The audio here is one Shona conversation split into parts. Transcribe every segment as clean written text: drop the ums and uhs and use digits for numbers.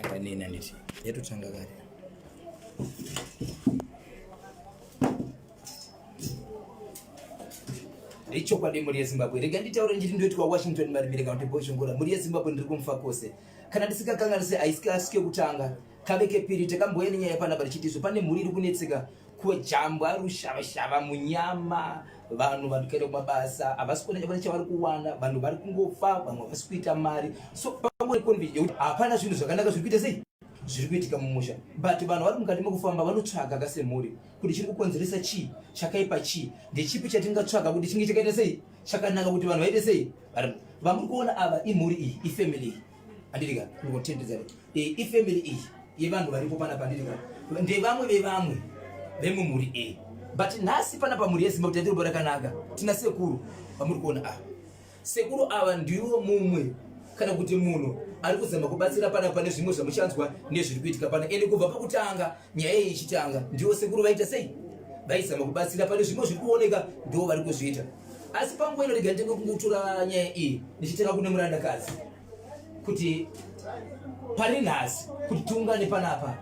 Tanga neni handiti yatotanga kare. Ichokwadi mhuri yeZimbabwe, rega nditaure nditi ndoitwa Washington Marimire kana kuti Bozhongora. Mhuri yeZimbabwe ndiri kumufa kose, kana ndisingakanganise haisike kutanga kave kepiri takambouya nenyaya panapa tichiti izvo pane mhuri iri kunetseka kujambwa rushavashava munyama vanhu vari kuenda kumabasa havasi kuona chavana chavari kuwana vanhu vari kungofa vamwe havasi kuita mari so pangori conviction yekuti hapana zvinhu zvakanaka zviri kuita sei zviri kuitika mumusha but vanhu vari mukati mekufamba vanotsvaga kasemhuri kuti chiri kukonzeresa chii chakaipa chii ndechipi chatingatsvaga kuti chinge chakaita sei chakanaka kuti vanhu vaite sei vamuri kuona ava imhuri iyi ifamily iyi andirika ndikotendedzana eh, ifamily iyi yevanhu varipo panapa andirika ndevamwe vevamwe vemumhuri iyi but nhasi panapa mhuri yezimbabwe tatirbo rakanaka tina sekuru vamuri kuona ava sekuru ava ndiwo mumwe kana kuti munhu ari kuzama kubatsira pana pane zvimwe zvamuchanzwa nezviri kuitika pana ende kubva pakutanga nyaya iyi ichitanga ndiwo sekuru vaita sei vaizama kubatsira pane zvimwe zviri kuoneka ndiwo vari kuzviita asi panguva ino rega nditenge kungotora nyaya iyi ndichitanga kune murandakadzi kuti pari nhasi kuti tiungane panapa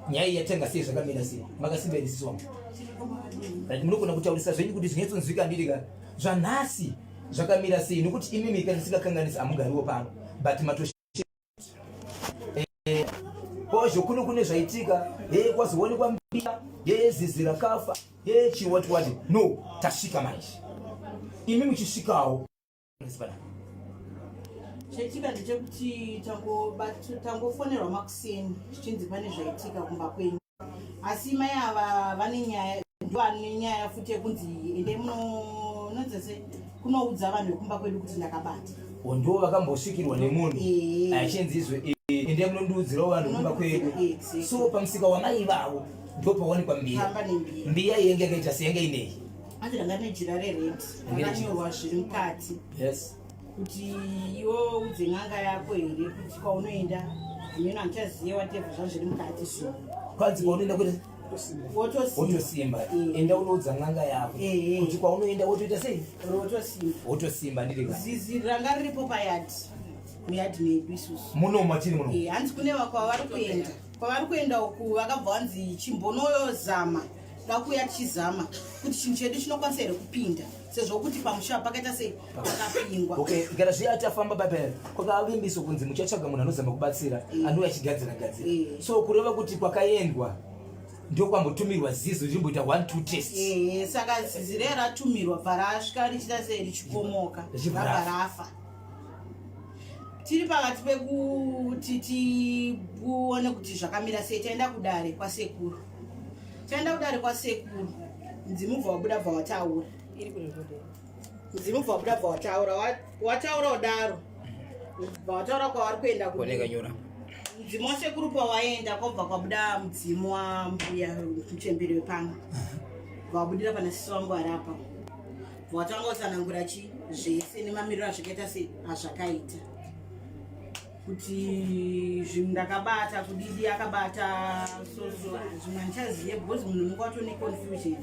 nyaya iyi yatanga sei zvakamira sei makasimba here sisi wangu right munogona kutaurisa zvenyu kuti zvinyatsonzwika ndirika zvanhasi zvakamira sei nokuti imimi kana ndisingakanganisi hamugariwo pano but mato eh, kozvo kuno kune zvaitika e kwazoonekwa mbia ye zizi rakafa ye chiwati wati no tasvika manje imi muchisvikawo Chaitika ndechekuti tangofonerwa makuseni zvichinzi pane zvaitika kumba kwenyu, asi mai ava vane nyaya, ndovane nyaya futi yekunzi ende munonzese kunoudza vanhu vekumba kwedu kuti ndakabata. Ndivo vakambosvikirwa nemunhu eh. achinzi izvo eh, ende munondiudzirawo vanhu kumba kwedu. So pamusika wamai ivavo ndopawanikwa mbiya, mbiya yenge yakaita seyenge inei Hanzi ranga rine jira rered rakanyorwa zviri mukati. Yes. Kuti iwe udze n'anga yako here kuti kwaunoenda hameno handichazive whatever zvazviri mukati zvinhu. Kwanzi kwaunoenda kuti wotosimba eh. enda unoudza n'anga yako eh. kuti kwaunoenda wotoita sei wotosimba wotosimba ndiri zizi ranga riripo payadi muyadi medu isusu muno matiri muno eh, hanzi kune vakwavari kuenda kwavari kuenda uku vakabva vanzi chimbonoyozama Takuya tichizama kuti chinhu chedu chinokwanisa here kupinda sezvo kuti pamusha pakaita sei pakapingwa. Okay, kana zviya tafamba papa kwakavimbiso kunzi muchatsvaga munhu anozama kubatsira mm. anouya achigadzira gadzira. Mm. So kureva kuti kwakaendwa ndokwambotumirwa zizi richimboita one two test. Eh, saka zizi reye ratumirwa bva rasvika richiita sei richikomoka rabva rafa. Tiri pakati pekuti tione kuti zvakamira sei taenda kudare kwasekuru. Taenda kudare kwasekuru mudzimu ubva wabuda bva wataura mudzimu ubva wabuda bva wataura wataura udaro bva wataura kwavari kuenda mudzimu wasekuru kwawaenda kwabva kwabuda mudzimu wambuya muchembere wepano bva wabudira pana sisi wangu ari apa bva watanga kutsanangura chi zvese nemamiriro azvakaita se azvakaita kuti zvinhu ndakabata kudidi akabata soso zvimwe handichazive because munhu unenge watone confusion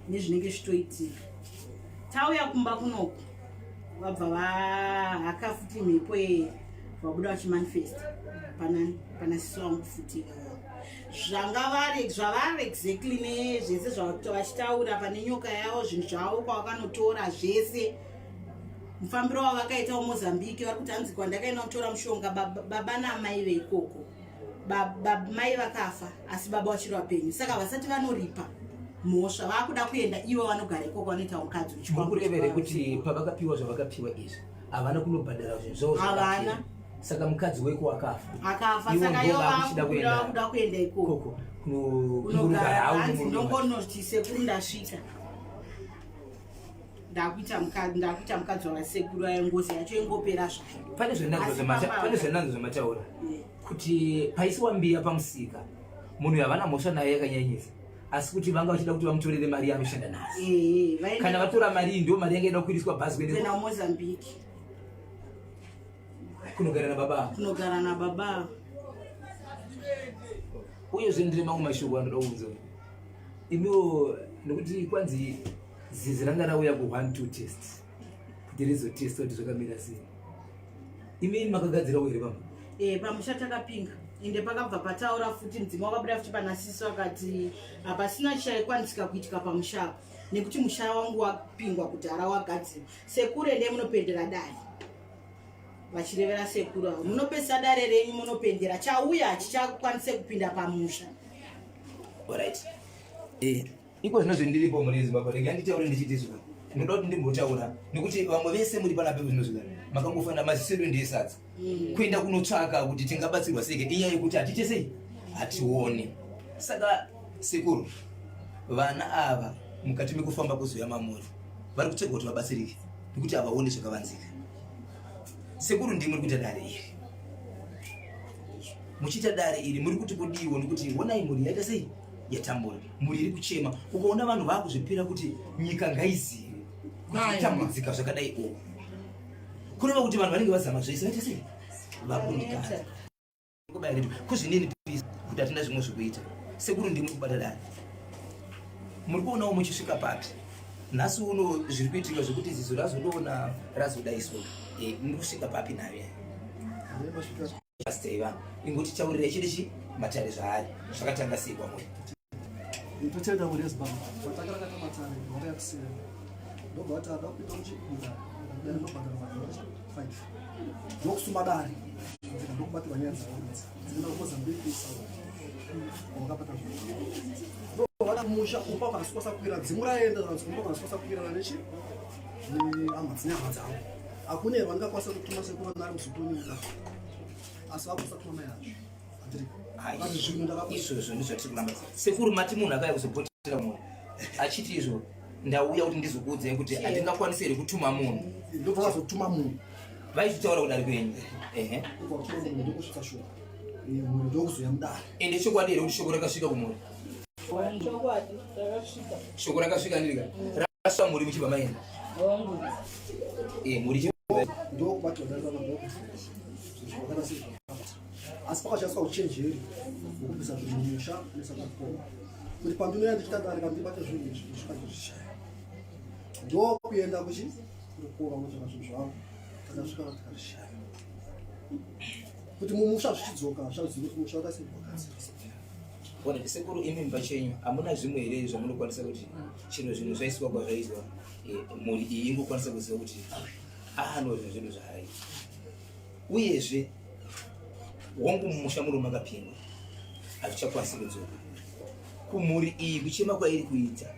nezvinenge zvitoitika tauya kumba kunoku vabva vahaka futi mhepo yeye vabuda vachimanifesta panani pana sisi wangu futi zvanga vari zvavari exactly nezvese zvavachitaura pane nyoka yavo zvinhu zvavo kwavakanotora zvese mufambiro wavakaita wamozambique vari kuti hanzi kwandakaenda kutora mushonga baba naamai veikoko mai vakafa asi baba vachiri vapenyu saka vasati vanoripa mhosva vakuda kuenda ivo vanogara ikoko vanoita mukadzi uchikurevere kuti pavakapiwa zvavakapiwa izvi havana kunobhadhara zvinhu zvavo havana saka mukadzi weko akafa akafa saka ivo vakuda kuenda ikoko kunogara hanzi ndongonoti sekuru ndasvika ndakuita mukadzi ndakuita mukadzi wavasekuru ayo ngozi yacho ingopera zvayo pane zvenanzo zvamataura kuti paisiwa mbiya pamusika munhu havana mhosva naye yakanyanyisa asi kuti vanga vachida kuti vamutorere mari yaanoshanda nhasi kana vatora mari iyi ndio mari yanga ida kuiriswa bhazi kuenda kumozambique kunogara nababa kunogara nababa uyezve ndine mamwe mashoko anoda kuunza imiwo nekuti kwanzi zizi ranga rauya ku one two test kuti rizotesta kuti zvakamira sei imi makagadzirawo here pamba e, pamusha takapinga Ende pakabva pataura futi mudzimu wakabuda futi pana sisi vakati hapasina chaikwanisika kuitika pamusha apa nekuti musha wangu wapingwa kudhara wagadzirwa. Sekuru endai munopendera dare. Vachirevera sekuru avo munopesa dare renyu munopendera chauya hachichakwanise kupinda pamusha. Alright. Eh, iko zvino zvendiripo mhuri yezimbabwe rega nditaure ndichiti izvo ndinoda kuti ndimbotaura nekuti vamwe vese muri panapa zvino zvino makangofanira maziso edu ndeesadza mm. kuenda kunotsvaka kuti tingabatsirwa seike inyaya yekuti hatiite sei hatione saka sekuru vana ava mukati mekufamba kuzoya mamuri vari kutsvega kuti vabatsirike nekuti havaoni zvakavanzika sekuru ndimuri kuita dare iri muchiita dare iri muri kuti kudiwo nekuti honai mhuri yaita sei yatambura mhuri iri kuchema ukaona vanhu vaakuzvipira kuti nyika ngaizive kutambudzika zvakadai uku kureva kuti vanhu vanenge vazama zvese vaita sei vakundikana kuzvinini kuti hatina zvimwe zvekuita sekuru ndimwe kubata dare muri kuonawo muchisvika papi nhasi uno zviri kuitika zvekuti zizo razondoona razodaiswa eh, muri kusvika papi nayo Pastor ingotitaurira chiri chi matare zvaari zvakatanga sei kwamuri totenda mhuri yezimbabwe vatakarangata matare vakauya kusiyana ndobva vati ada kupinda muchikura dare ndobhadhara madhora five ndokusuma dare ndika ndokubatirwa nyaya dzavo idzi dzinoenda kumozambique south wakabata zvovada musha upa vakasikosa kukwira dzimu raenda zvanzi kumba vakasikosa kukwirana nechi nehama dzine hama dzavo hakuna here vandingakwanisa kutuma sekuru vanari muzukuru asi vakwanisa kutuma mai acho izvozvo ndizvatiri kuramba sekuru mati munhu akauya kuzopotera munhu achiti izvo ndauya kuti ndizokuudzai kuti handingakwanisi here kutuma munhu ndobva vazotuma munhu vaizvitaura kudari kwenyu ehe ndokusvitsa shoko munhu ndokuzoya mudare ende chokwadi here kuti shoko rakasvika kumuri shoko rakasvika ndirika Asa mhuri muchibva maenda. Eh, mhuri chibva. Ndokubatwa ndazana ndokuti. Zvakada sei. Asi pakashandiswa uchenjeri hwekubvisa zvinhu mumusha nesakakoma. Kuti pandinoya ndichita dare kana ndibate zvinhu izvi ndisvika ndozvishaya. Ndokuenda kuchi kurukova kutsvaka zvinhu zvangu. Takasvika tikazvishaya. Kuti mumusha zvichidzoka zvazivi kuti musha wakasei wakasei. Ona sekuru imi pachenyu hamuna zvimwe here zvamunokwanisa kuti chero zvinhu zvaiswa kwazvaiswa eh, mhuri iyi ingokwanisa kuziva kuti ano zvinhu zvedu zvaari uyezve wangu mumusha muno makapingwa hazvichakwanisi kudzoka kumhuri iyi kuchema kwairi kuita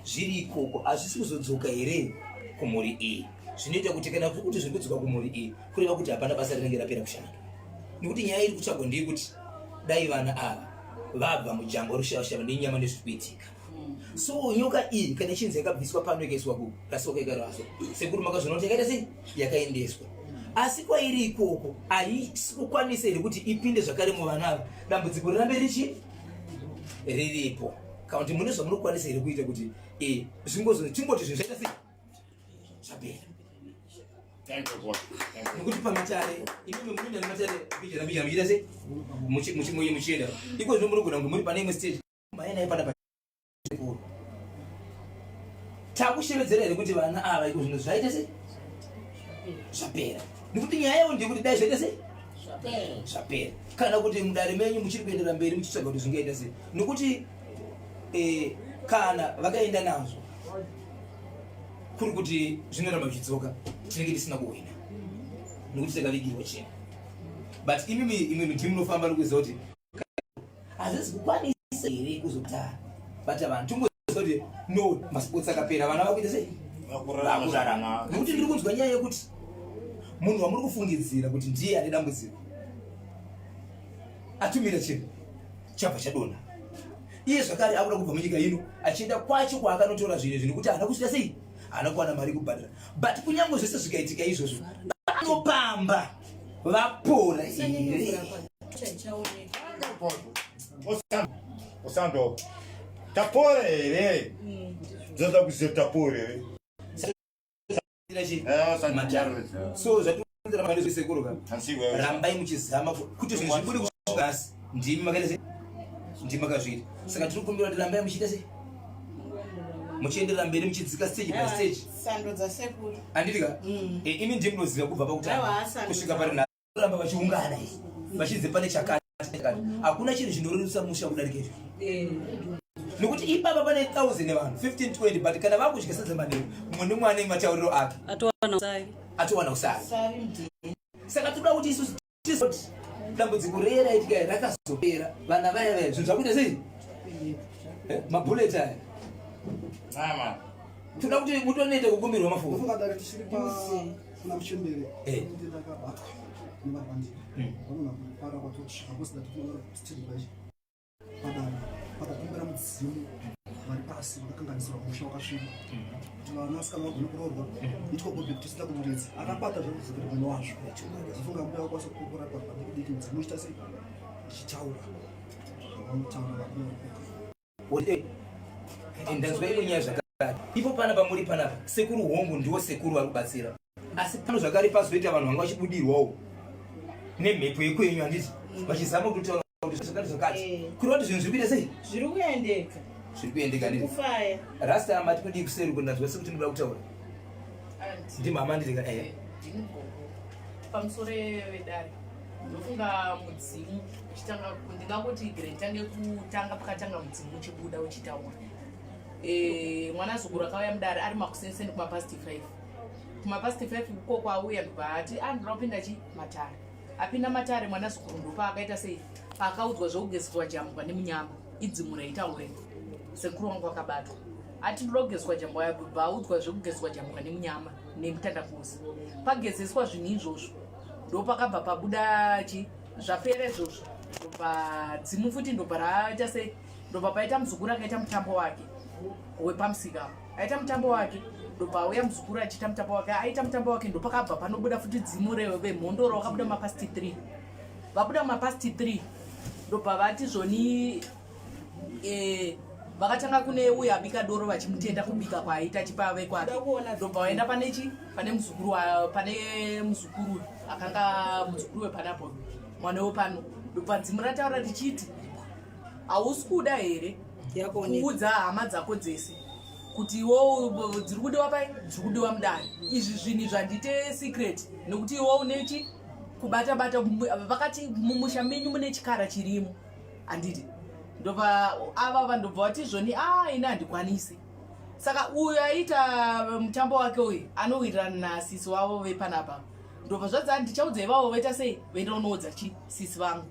zviri ikoko hazvisi kuzodzoka here kumhuri iyi zvinoita kuti kana kuri kuti zviri kudzoka kumhuri iyi kureva kuti hapana basa rinenge rapera kushanda nekuti nyaya iri kutsvagwa ndeyekuti dai vana ava vabva mujango rushavashava nenyama nezviri kuitika so nyoka iyi kana ichinzi yakabviswa pano ikaiswa kurasiwa kaikaraswa sekuru makazviona kuti yakaita sei yakaendeswa asi kwairi ikoko haisi kukwanisa here kuti ipinde zvakare muvana ava dambudziko rirambe richi riripo kana kuti mune zvamunokwanisa here kuita kuti eh, zvingozo tingoti zvinhu zvaita sei zvapera nekuti pamatare imimi munoenda nematare mbijana mbijana muchiita sei muchienda iko zvino munogona kunge muri pane imwe stage maenda ipana pachikuru takushevedzera here kuti vana ava iko zvino zvaita sei zvapera nekuti nyaya yavo ndeyekuti dai zvaita sei zvapera kana kuti mudare menyu muchiri kuendera mberi muchitsvaga kuti zvingaita sei nekuti eh, kana vakaenda nazvo kuri kuti zvinoramba zvichidzoka tinenge tisina kuhwina nekuti takavigirwa chinhu but imimi imwe midii munofamba nokuziva kuti hazvisi kukwanisa here kuzobata bata vanhu tingoziva kuti no masports akapera vana vakuita sei vakurarama nekuti ndiri kunzwa nyaya yekuti munhu wamuri kufungidzira kuti ndiye ane dambudziko atumira chinhu chabva chadonha iye zvakare akuda kubva munyika ino achienda kwacho kwaakanotora zvinhu izvi nekuti haana kusvika sei haana kuwana mari kubhadhara but kunyange zvese zvikaitika izvozvo vanopamba vapora here Osando, tapora here? Dzinoda kuziva tapora here? So zvatisekuru rambai muchizama kuti zvinhu zvibude kusvika nhasi ndimi makaita sei ndimi makazviita saka tiri kukumbira kuti rambai muchiita sei muchienderera mberi muchidzika stage by stage sando dzasekuru handiti ka mm. eh, imi ndimi munoziva kubva pakutanga kusvika pari nhasi ramba vachiungana izvi vachinzi pane chakati. Hakuna chinhu chinorerutsa musha kudarika izvo. Eh. Nekuti ipapa pane 1000 vanhu 15 20 but kana vakudya sadza manheru mumwe nemumwe ane matauriro ake. Atowana usavi. Atowana usavi. Saka toda kuti isusu tizoti dambudziko reye raitika rakazopera vana vaya vaya zvinhu zvakuita sei? Eh, mabullet aya. Mama. Toda kuti mutonoita kukumbirwa mafuta. Ndofunga dare tichiri pa kuna muchembere. Eh. Ndakabatwa nevarwandiri. Vanogona kupara kwatosvika because ndati still vachi padare pakakumbira mudzimu vari pasi vakakanganisirwa musha wakasviba kuti vana vasikana vagone kuroorwa itwa gobe kuti tisina kumuridzi akabata zvekuzikira mwana wazvo afunga mbuya wakwanisa kukura padiki mudzimu uchita sei ichitaura zvavanotaura vabuya Ndanzwa imwe nyaya zvakare ipo pana pamuri panapa sekuru hongu ndiwo sekuru vari kubatsira asi pano zvakare pazoita vanhu vanga vachibudirwawo nemhepo yekwenyu handiti vachizama kutotaura kuti zvakati zvakati Eh. kureva kuti zvinhu zviri kuita sei Zviri kuendeka. Zviri kuendeka handiti? Kufaya. Rasta mati kudii kuseri uko ndanzwa sekuti ndinoda kutaura. Ndimama ndiri ka eh. Ndini gogo. Pamusoro vedare. Ndofunga mudzimu uchitanga ndingangoti gre nditange kutanga pakatanga mudzimu uchibuda uchitaura. Eh, mwana zukuru akauya mudare ari makusenseni kuma past 5. Kuma past 5 ukoko auya ndobva ati ah ndinoda kupinda chi matare. Apinda matare mwana zukuru ndopaakaita sei? Paakaudzwa zvekugezeswa jambwa nemunyama. Idzimu raitaure. Sekuru wangu akabatwa. Ati ndoda kugezeswa jambwa yabva audzwa zvekugezeswa jambwa nemunyama nemutandakuzi. Pagezeswa zvinhu izvozvo ndopakabva pabuda chi zvapera izvozvo ndobva dzimu futi ndobva raita sei ndobva paita muzukuru akaita mutambo wake wepamusika apo aita mutambo wake ndobva auya muzukuru achiita mutambo wake aita mutambo wake ndopakabva panobuda futi dzimu revemhondoro wakabuda mapasti 3 vabuda mapasti 3 ndobva vati zvoni eh, vakatanga kune uyo abika doro vachimutenda kubika kwaaita achipa vekwake ndobva vaenda pane chi pane muzukuru pane muzukuru akanga muzukuru wepanapo mwana wepano ndobva dzimu rataura richiti hausi kuda here kuudza hama dzako dzese kuti iwo dziri kudiwa pai dziri kudiwa mudare izvi zvinhu zvandiite secret nekuti iwo unechi kubata bata vakati mumusha menyu mune chikara chirimo handiti ndobva ava vandobva vati zvoni a ah, ini handikwanisi saka uyu aita mutambo wake uyu anowirirana nasisi wavo vepanapa ndobva zvanzi ndichaudza ivavo vaita sei voenda unoudza chi sisi vangu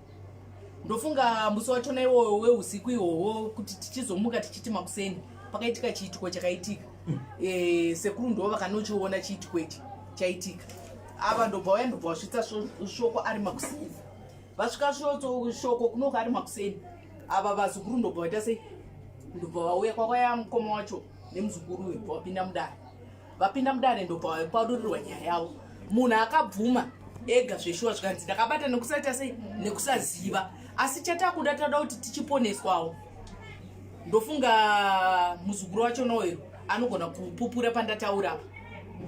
ndofunga musi wachona iwoyo weusiku ihwohwo kuti tichizomuka tichiti makuseni pakaitika chiitiko chakaitika e, sekuru ndo vakanochiona chiitiko ichi chaitika ava ndobva vaya ndobva vasvitsa shoko ari makuseni vasvika shoko kunoka ari makuseni ava vazukuru ndobva vaita sei ndobva vauya kwakauya mukoma wacho nemuzukuru uyu bva vapinda mudare vapinda mudare ndobva vaparurirwa nyaya yavo munhu akabvuma ega zveshuwa zvikanzi ndakabata nekusaita sei nekusaziva asi chatakuda tada kuti tichiponeswawo ndofunga muzukuru wacho noero anogona kupupura pandataura apa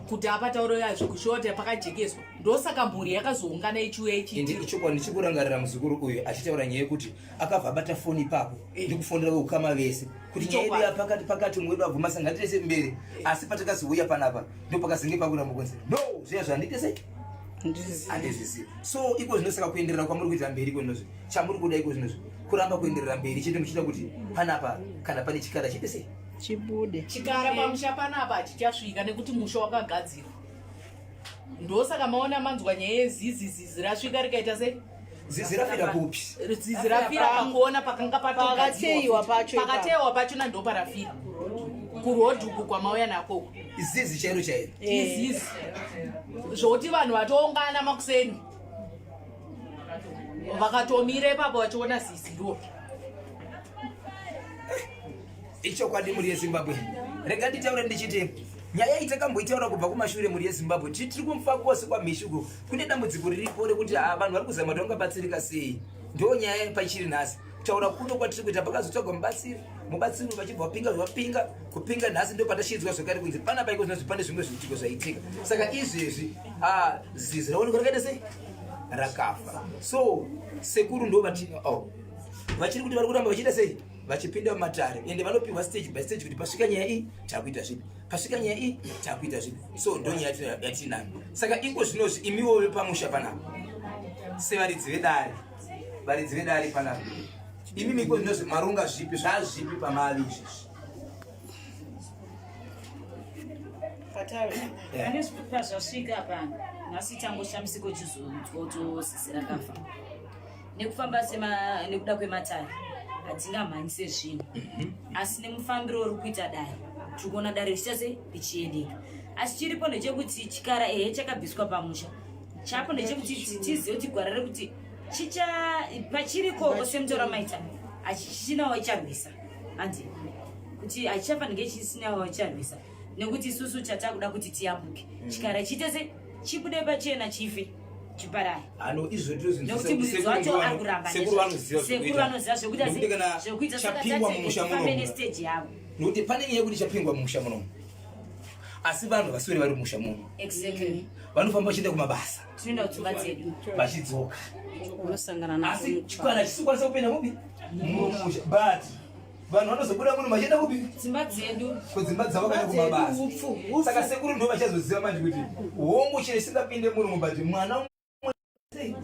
kuti apataura yazvo kushota pakajekeswa ndosaka mhuri yakazoungana ichiuya ichiichokwadi ndichikurangarira muzukuru uyu achitaura nyaya yekuti akabva abata foni ipapo eh. ndikufonera veukama vese kuti nyaya yedu yapakati pakati umwe wedu abvuma sanga ngatitese mberi eh. asi patakazouya panapa ndopakazenge pakuramba kunzi no zviya zvanditese handizvisi so iko zvinosaka kuenderera kwamuri kuita mberi kwenozvi chamuri kuda iko zvinozvi kuramba kuenderera mberi chete muchiita kuti panapa kana pane chikara chiite sei chibude chikara pamusha panapa hachichasvika nekuti musha wakagadzirwa ndosaka maona manzwa nyaya yezizi zizi rasvika rikaita sei zizi rafira kupi zizi rafira pakuona pakanga pakateyiwa pacho pakateyiwa pacho na ndoparafira kurodhuku kwamauya nako zizi chairo chairo eh. izizi zvokuti vanhu vatoungana makuseni vakatomira ipapo vachiona zizi ro Ichokwadi mhuri yeZimbabwe, rega nditaure ndichiti nyaya iyi takamboitaura kubva kumashure mhuri yeZimbabwe tiri tiri kumufa kwose kwamhishi uko kune dambudziko riripo rekuti ah, vanhu vari kuzama kuti vangabatsirika sei ndo nyaya pachiri nhasi kutaura kuno kwatiri kuita pakazotsvagwa mubatsiri mubatsiri vachibva vapinga zvavapinga kupinga nhasi ndo patashidzwa zvakare kunzi pana paiko zvinonzi pane zvimwe zviitiko zvaitika saka izvezvi ah, zizi raonekwa rakaita sei rakafa so sekuru ndo vati oh, vachiri kuti vari kuramba vachiita sei vachipinda mumatare ende vanopiwa stage by stage kuti pasvika nyaya iyi takuita zvipi pasvika nyaya iyi takuita zvipi so ndo nyaya yatinayo saka iko zvinozvi imiwo vepamusha panapa sevaridzi vedare Varidzi vedare panapa. Imi miko zvinozvi maronga zvipi zvazvipi pamavi izvizvi. Pane pazvasvika pano nhasi changoshamisiko chizonzwa kuti rakafa nekufamba sema nekuda kwematare hatingamhanyise zvinhu mhm. asi nemufambiro uri kuita dare tiri kuona dare richiita se richiendeka asi chiripo ndechekuti chikara ehe chakabviswa pamusha chapo ndechekuti tizive kuti gwara rekuti chicha pachirikoko semutaura maita hachichinawo icharwisa handi kuti hachichafanike chisinawo icharwisa nekuti isusu chatakuda kuti tiyambuke mm. chikara chiite se chibude pachena chife chiparare ano izvo nekuti muridzi wacho ari kuramba sekuru vanoziva sekuru vanoziva zvekuita zvekuita saka chapingwa nestage yavo nekuti pane nyaya yekuti chapingwa mumusha munomu asi vanhu vaswere vari mumusha muno exactly vanofamba vachienda kumabasa tinoenda kudzimba dzedu vachidzoka asi chikwana chisikwanisa kupinda mupi mumusha but vanhu vanozobuda muno vachienda kupi dzimba dzedu kudzimba dzavo kana kumabasa saka sekuru ndo vachazoziva manje kuti hongu chine chisingapinde muno but mwana sei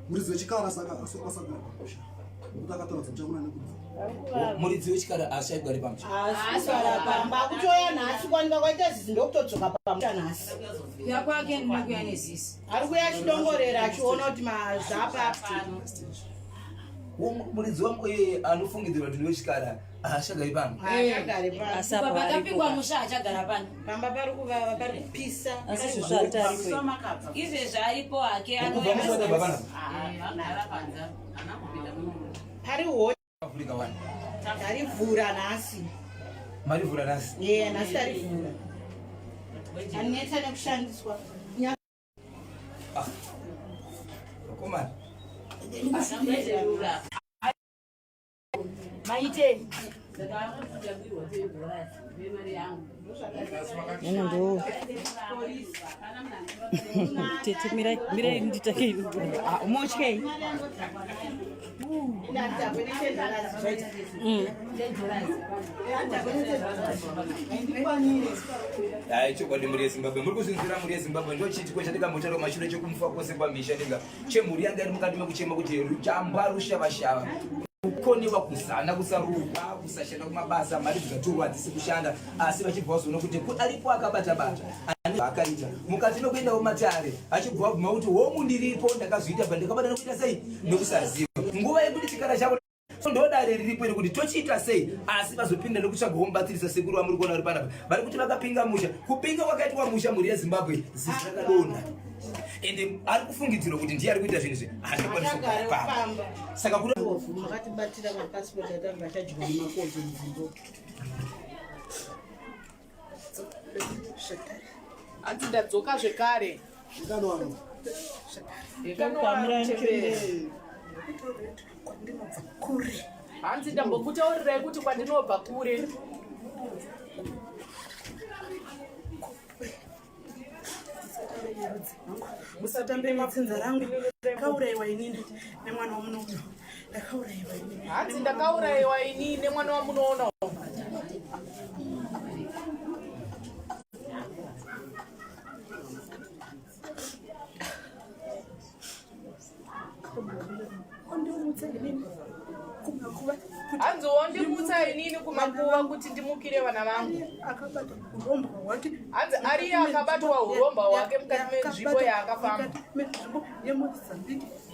Muridzi wechikara saka asagara pamusha nekuti akatora dzamuchakuna nekubva. Muridzi wechikara ashaigare pamusha. Asara pamba kutoya nhasi kwanika kwaita zizi ndokutodzoka pamusha nhasi. Kuya kwake ndinokuya nezizi. Ari kuya achidongorera achiona kuti mazvapa pano. Muridzi wangu eh, anofungidzirwa kuti ndewechikara haachagari pano. Haachagari pano. Asi apa pakapingwa musha haachagara pano. Pamba pari kuvava pari kupisa. Asi izvezvi aripo. Izvezvi aripo hake anouya. Pari hot. Avhurika wani. Tarivhura nhasi. Marivhura nhasi. Yeah, nhasi tarivhura. Aneta nekushandiswa. Ah. Vakomana. Maite. Ino ndo tete mirai mirai nditake ah, motyei Hai chokwadi mhuri yeZimbabwe muri kuzvinzwira mhuri yeZimbabwe ndo chiitiko chandikambotaura kumashure chekumufa kwose kwamisha ndinga chemhuri yanga iri mukati mekuchema kuti rujambwa rushavashava kukoniwa kuzana kusarurwa kusashanda kumabasa mari dzikatorwa hadzisi kushanda asi vachibva vazoona kuti aripo akabata bata ane zvaakaita mukati mekuendawo matare achibva vabvuma kuti hongu ndiripo ndakazviita but ndakabata nekuita sei nekusaziva nguva yekuti chikara chavo So ndo dare riripo iri kuti tochiita sei asi vazopinda nekutsvagawo mubatsirisa sekuru vamuri kuona vari panapa vari kuti vakapinga musha kupinga kwakaitwa musha mhuri yezimbabwe zizi rakadonha ende ari kufungidzirwa kuti ndiye ari kuita zvinhu izvi haachakwanisa kugara pamba saka kuda vakatibatira mapasipoti atanga achadyiwa nemakodzo mudzimba Hanzi ndadzoka zvekare. Hanzi ndambokutaurirai kuti kwandinobva kure. Musatambe mapfunza rangu. Ndakauraiwa inini nemwana wamunoona. Ndakauraiwa inini. Hanzi ndakauraiwa inini nemwana wamunoona. Hanzi wondimutsa inini kumakuva kuti ndimukire vana vangu. Hanzi ariye akabatwa urombwa hwake mukati menzvimbo yaakafamba.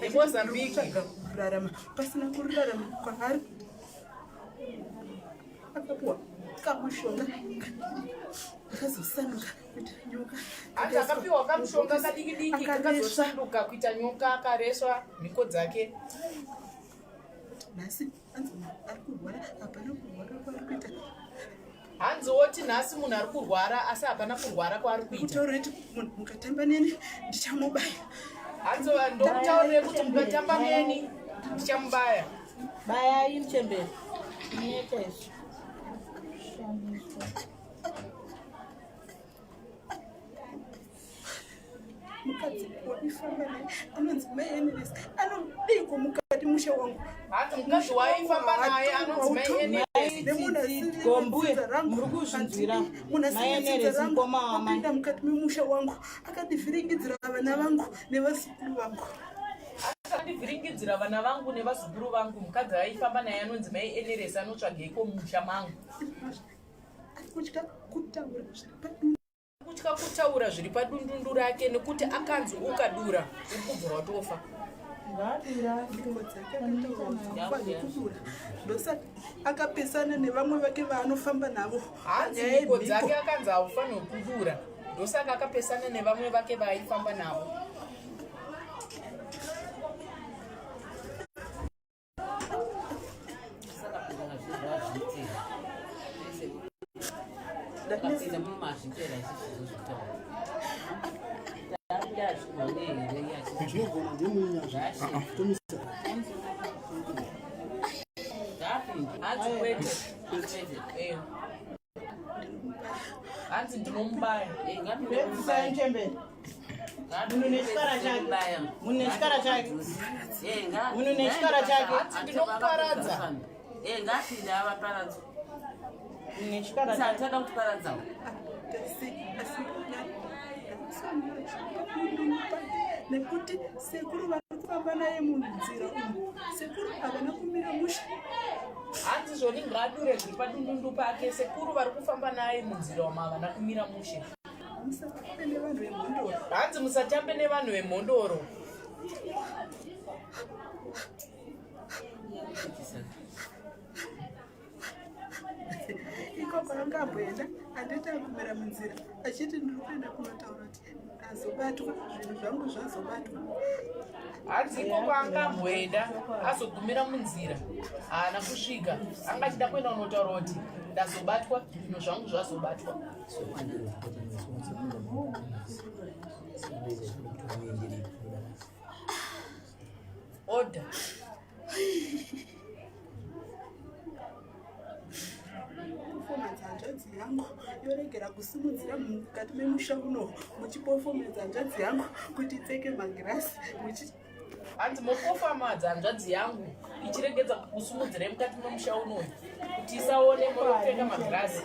Yemozambique. Kurarama pasina kurarama kwaari akapuwa kamushonga akazosanuka kuita nyoka. Hanzi akapiwa kamushonga kadiki diki kakazosanduka kuita nyoka akareswa mhiko dzake. Nhasi hanzi munhu ari kurwara hapana kurwara kwaari kuita. Hanzi woti nhasi munhu ari kurwara asi hapana kurwara kwaari kuita. Kutaura kuti munhu mukatamba neni ndichamubaya. Hanzi ndokutaurire kuti mukatamba neni ndichamubaya. Bayai muchembere. Neta izvo. Mukadzi waifamba naye anonzi mai Enelesi anodeiko mukati memusha wangu. Hanzi mukadzi waaifamba naye anonzi mai Gombuye, muri kuzvinzwira. Mai Eneresi mukoma wamai. Apinda mukati memusha wangu akandivhiringidzira vana vangu nevazukuru vangu. Akandivhiringidzira vana vangu nevazukuru vangu. Mukadzi aifamba naye anonzi mai Eneresi anotsvageiko mumusha mangu? Kutya kutaura zviri padundu. Kutya kutaura zviri padundundu rake nekuti akanzi ukadura uri kubva watofa. Mhiko dzake akataura zvekudura ndosaka akapesana nevamwe vake vaanofamba navo. Hanzi mhiko dzake akanzi haufanirwi kudura ndosaka akapesana nevamwe vake vaaifamba navo. Hanzi ndinomubaya. Pedzisai chembere. Munhu nechikara chake. Munhu nechikara chake. Munhu nechikara chake. Hanzi ndinomuparadza. Ngapinde avaparadza. Munhu nechikara chake. Tada kutiparadzawo. Nekuti sekuru vari kufamba naye munzira umu, sekuru havana kumira mushe. Hanzi zvoni ngaadure zviri padundundu pake, sekuru vari kufamba naye munzira umu havana kumira mushe. Musatambe nevanhu vemhondoro. Hanzi musatambe nevanhu vemhondoro. Ikoko angamboenda handiti agumira munzira achiti ndiri kuenda kunotaura kuti ndazobatwa, zvinhu zvangu zvazobatwa. Hanzi ikoko angamboenda azogumira munzira haana kusvika, anga achida kuenda kunotaura kuti ndazobatwa, zvinhu zvangu zvazobatwa. Order. Performance hanzvadzi yangu yoregera kusimudzira mukati memusha uno, muchiperformance hanzvadzi yangu kuti ipfeke magirasi muchi Hanzi mopofamadza hanzvadzi yangu ichiregedza kusimudzirai mukati memusha unoyu kuti isaone munopfeka magirazi,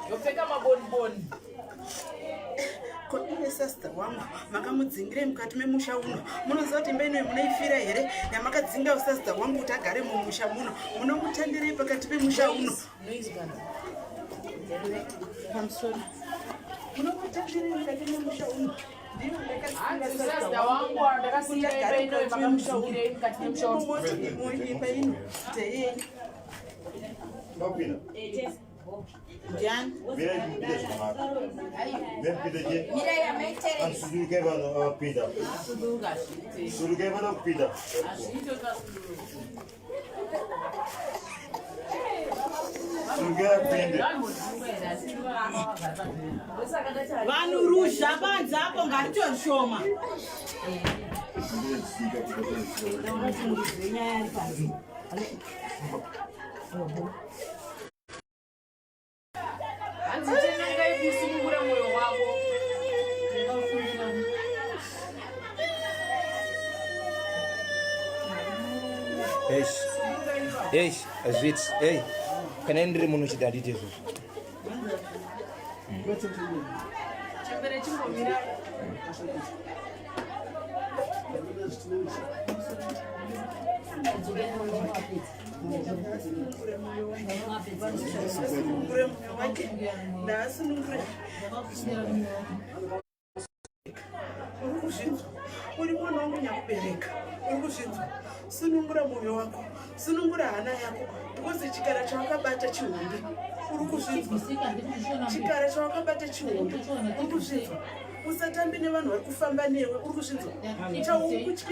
yopfeka maboniboni. Ko iye sasta wangu makamudzingirei mukati memusha uno? Munoziva kuti imba inoyi munoifira here yamakadzinga sasta wangu kuti agare mumusha muno? Munomutandirei pakati pemusha uno? Munomutandirei mukati memusha uno? Hanzi sasta wangu ndakasiya imba inoyi makamudzingirei mukati memusha uno? Imba ino ndeyenyu. Mapinda. Ndiani? Mirai mupinde zvakanaka. Mirai mupinde che. Ansudurukai vanhu vapinda. Sudurukai vana kupinda. Sudurukai vapinde. Vanhu ruzha panze apo ngaritori shoma. Hanzi chenangai kusunungura mwoyo wako. Eish. Eish, azviti. Ei. Kana ndiri munhu chida handite izvozvo. Chembere chimbomirai. Asunungure mwoyo wake, ndaasunungure. Uri kuzvinzwa? Uri mwana wangu nyakubereka. Uri kuzvinzwa? Sunungura mwoyo wako, sunungura hana yako, because chikara chawakabata chihombe. Uri kuzvinzwa? Chikara chawakabata chihombe. Uri kuzvinzwa? Usatambe nevanhu vari kufamba newe. Uri kuzvinzwa? Chauri kutya.